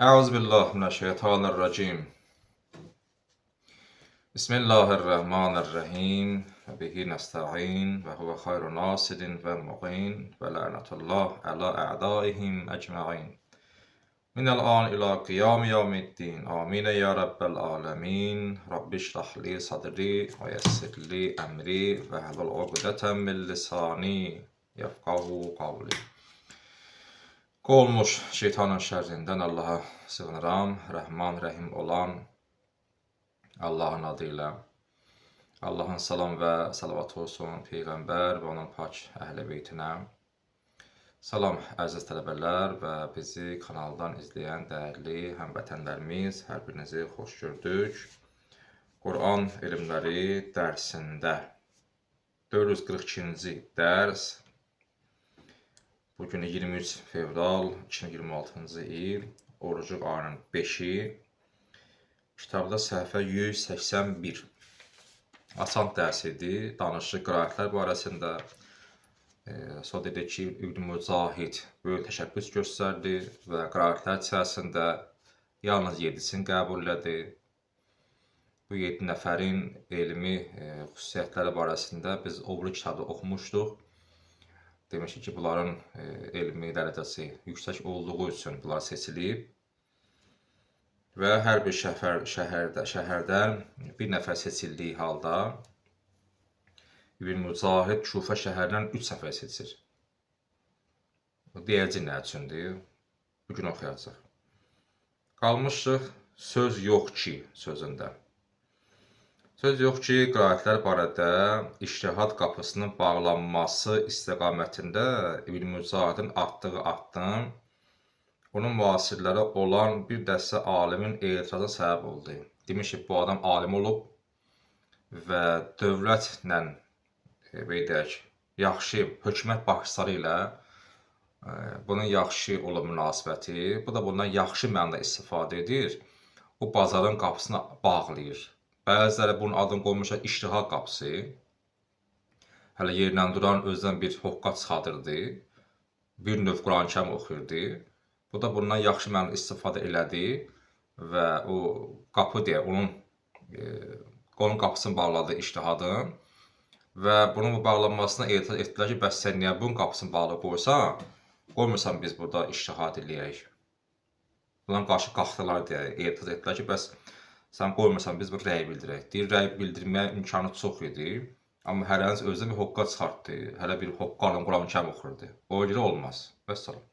Euzu billahi mineşşeytanirracim. Bismillahirrahmanirrahim. Və bihi nesta'in və huve hayru nasirin və mu'in və la'netullah ala a'daihim ecmaîn. Minel an ila qiyam yevmiddin. Amin ya rabbel alamin. Rabbi şrah li sadri və yessir li emri və hlul uqdeten min lisani yefkahu kavli. Qovulmuş şeytanın şərrindən Allaha sığınıram. Rəhman, Rəhim olan Allahın adı ilə. Allahın salam və salavatı olsun Peyğəmbər və onun pak əhl-i beytinə. Salam əziz tələbələr və bizi kanaldan izləyən dəyərli həmvətənlərimiz, hər birinizi xoş gördük. Quran elmləri dərsində 442-ci dərs. Bugün 23 fevral 2026-cı il, Orucuq ayının 5-i. Kitabda səhifə 181. Asan dərs idi. Danışıq qiraətlər barəsində. Sonra dedi ki, İbn Mücahid böyük təşəbbüs göstərdi və qiraətlər içərisində yalnız 7-sini qəbul elədi. Bu 7 nəfərin elmi xüsusiyyətləri barəsində biz o biri kitabda oxumuşduq. Demişik ki, bunların elmi dərəcəsi yüksək olduğu üçün bunlar seçilib və hər bir şəhərdən bir nəfər seçildiyi halda İbn Mücahid Kufə şəhərindən 3 nəfər seçir. Deyəcək nə üçündür? Bu gün oxuyacaq. Qalmışıq söz yox ki sözündə. Söz yox ki, qiraətlər barədə ictihad qapısının bağlanması istiqamətində İbn Mücahidin atdığı addım onun müasirləri olan bir dəstə alimin etirazına səbəb oldu. Demiş ki, bu adam alim olub və dövlətlə belə deyək, yaxşı hökumət başçıları ilə bunun yaxşı olub münasibəti, bu da bundan yaxşı mənada istifadə edir. O bazarın qapısını bağlayır. Bəziləri bunun adını qoymuşlar ictihad qapısı. Hələ yerlə duran özdən bir hoqqa çıxadırdı. Bir növ Quran-Kərim oxuyurdu. Bu da bundan yaxşı mənada istifadə elədi və o qapı deyə onun qapısını bağladı ictihadın və bunun bu bağlanmasına etiraz etdilər ki, bəs sən niyə bunun qapısını bağlı qoysan? Qoymursan biz burada ictihad eləyək. Bundan qarşı qalxdılar deyə etiraz etdilər ki, bəs sən qoymursan biz bir rəy bildirək. Deyir, rəy bildirməyə imkanı çox idi. Amma hərəniz özünə bir hoqqa çıxartdı. Hələ bir hoqqa ilə Quran-Kərim oxuyurdu. O görə olmaz. Vəssalam.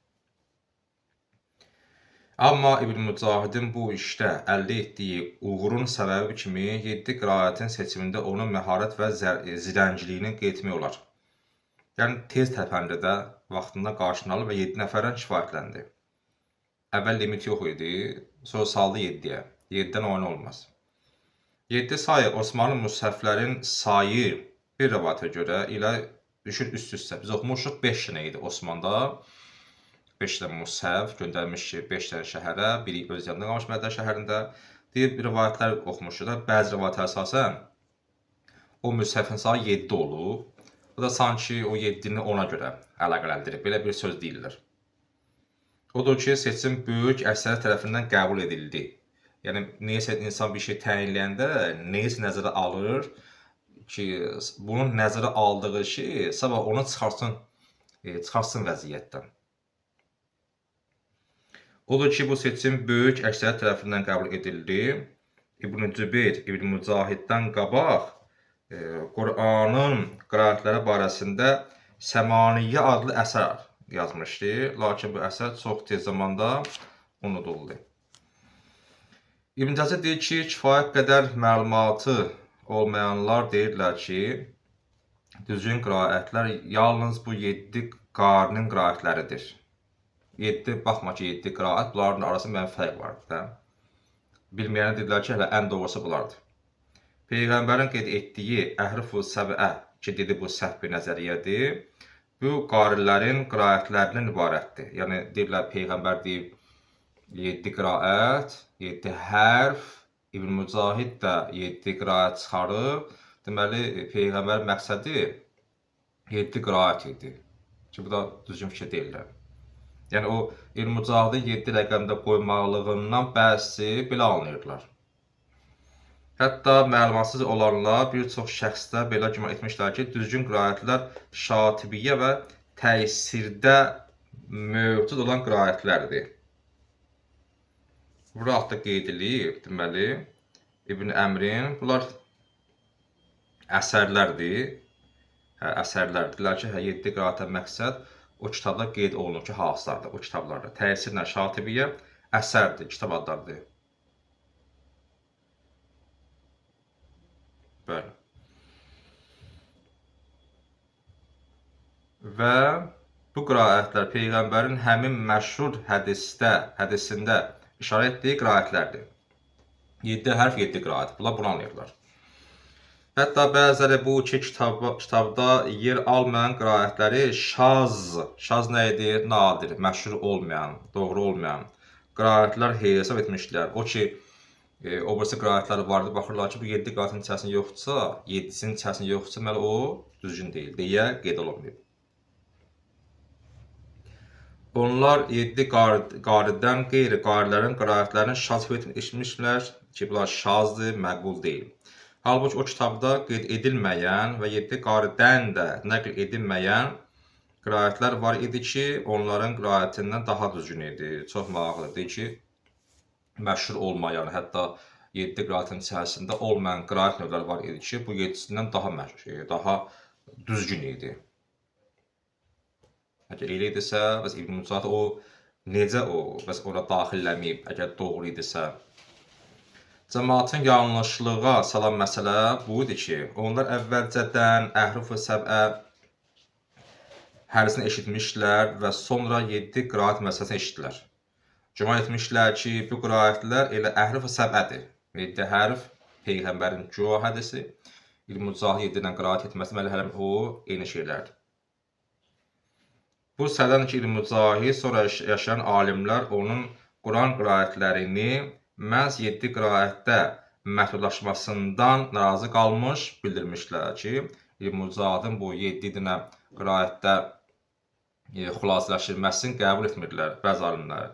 Amma İbn Mücahidin bu işdə əldə etdiyi uğurun səbəbi kimi 7 qiraətin seçimində onun məharət və zirənciliyini qeyd etmək olar. Yəni tez tərpəndi də vaxtında qarşını alıb və 7 nəfərdən kifayətləndi. Əvvəl limit yox idi, sonra saldı 7-yə. 7-dən oyun olmaz. 7 sayı Osmanlı müshəflərin sayı bir rəvayətə görə ilə düşür üst-üstə. Biz oxumuşuq 5 dənə idi Osmanda. 5 dənə mushəf göndərmiş ki, 5 dənə şəhərə, biri öz yanında qalmış Mədinə şəhərində. Deyir, rivayətlər oxumuşuq da, bəzi rivayətə əsasən o müshəfin sayı 7 olub. Bu da sanki o 7-ni ona görə əlaqələndirib. Belə bir söz deyirlər. Odur ki, seçim böyük əksəriyyət tərəfindən qəbul edildi. Yəni, neysə insan bir şey təyinləyəndə neysə nəzərə alır ki, bunun nəzərə aldığı şey sabah onu çıxarsın vəziyyətdən. Odur ki, bu seçim böyük əksəriyyət tərəfindən qəbul edildi. İbn Cübeyr, İbn Mücahiddən qabaq Qur'anın qiraətləri barəsində Səmaniyyə adlı əsər yazmışdı. Lakin bu əsər çox tez zamanda unuduldu. İbn Cəzir deyir ki, kifayət qədər məlumatı olmayanlar deyirlər ki, düzgün qiraətlər yalnız bu 7 qarinin qiraətləridir. 7, baxma ki, 7 qiraət, bunların arasında müəyyən fərq vardır da. Bilməyənə dedilər ki, hələ ən doğrusu bunlardır. Peyğəmbərin qeyd etdiyi əhrif-ü səbə ki, dedi bu səhv bir nəzəriyyədir. Bu qarilərin qiraətlərindən ibarətdir. Yəni deyirlər Peyğəmbər deyib 7 qiraət, 7 hərf, İbn Mücahid də 7 qiraət çıxarıb. Deməli Peyğəmbər məqsədi 7 qiraət idi. Ki bu da düzgün fikir deyillər. Yəni o İbn Mücahidin 7 rəqəmdə qoymaqlığından bəzisi belə anlayırdılar. Hətta məlumatsız olanlar bir çox şəxslər belə güman etmişlər ki, düzgün qiraətlər Şatibiyyə və təsirdə mövcud olan qiraətlərdir. Bura altda qeyd edilib, deməli, İbn Əmrin, bunlar əsərlərdir. Hə, əsərlərdir. Deyirlər ki, hə, 7 qiraətə məqsəd o kitabda qeyd olunur ki, hansılardır o kitablarda. Təsirlə Şatibiyyə əsərdir, kitab adlarıdır. Bəli. Və bu qiraətlər Peyğəmbərin həmin məşhur hədisində işarə etdiyi qiraətlərdir. 7 hərf, 7 qiraət. Bunlar bunu anlayırlar. Hətta bəziləri bu iki kitabda yer almayan qiraətləri şaz, şaz nə idi? Nadir, məşhur olmayan, doğru olmayan qiraətlər hesab etmişdilər. O ki, o birisi qiraətlər vardı, baxırlar ki, bu 7 qiraətin içərisində yoxdursa, 7-sinin içərisində yoxdursa, deməli o düzgün deyil deyə qeyd olunmayıb. Onlar 7 qaridən qeyri qarilərin qiraətlərini şaz etmişlər ki, bunlar şazdır, məqbul deyil. Halbuki o kitabda qeyd edilməyən və 7 qaridən də nəql edilməyən qiraətlər var idi ki, onların qiraətindən daha düzgün idi. Çox maraqlıdır ki, məşhur olmayan, hətta 7 qiraətin içərisində olmayan qiraət növləri var idi ki, bu 7-sindən daha məşhur, daha düzgün idi. Əgər elə idisə, bəs İbn Mücahid o necə o, bəs ora daxilləməyib, əgər doğru idisə. Cəmaatın yanlışlığa salan məsələ bu idi ki, onlar əvvəlcədən əhruf-ı səbə hədisini eşitmişlər və sonra 7 qiraət məsələsini eşitdilər. Güman etmişlər ki, bu qiraətlər elə əhruf-ı səbədir. 7 hərf Peyğəmbərin güya hədisi, İbn Mücahid 7 ilə qiraət etməsi, deməli hələ o eyni şeylərdir. Bu sədən ki, İbn Mücahid sonra yaşayan alimlər onun Quran qiraətlərini məhz 7 qiraətdə məhdudlaşmasından narazı qalmış, bildirmişlər ki, İbn Mücahidin bu 7 dənə qiraətdə xülasələşdirilməsini qəbul etmirdilər bəzi alimlər.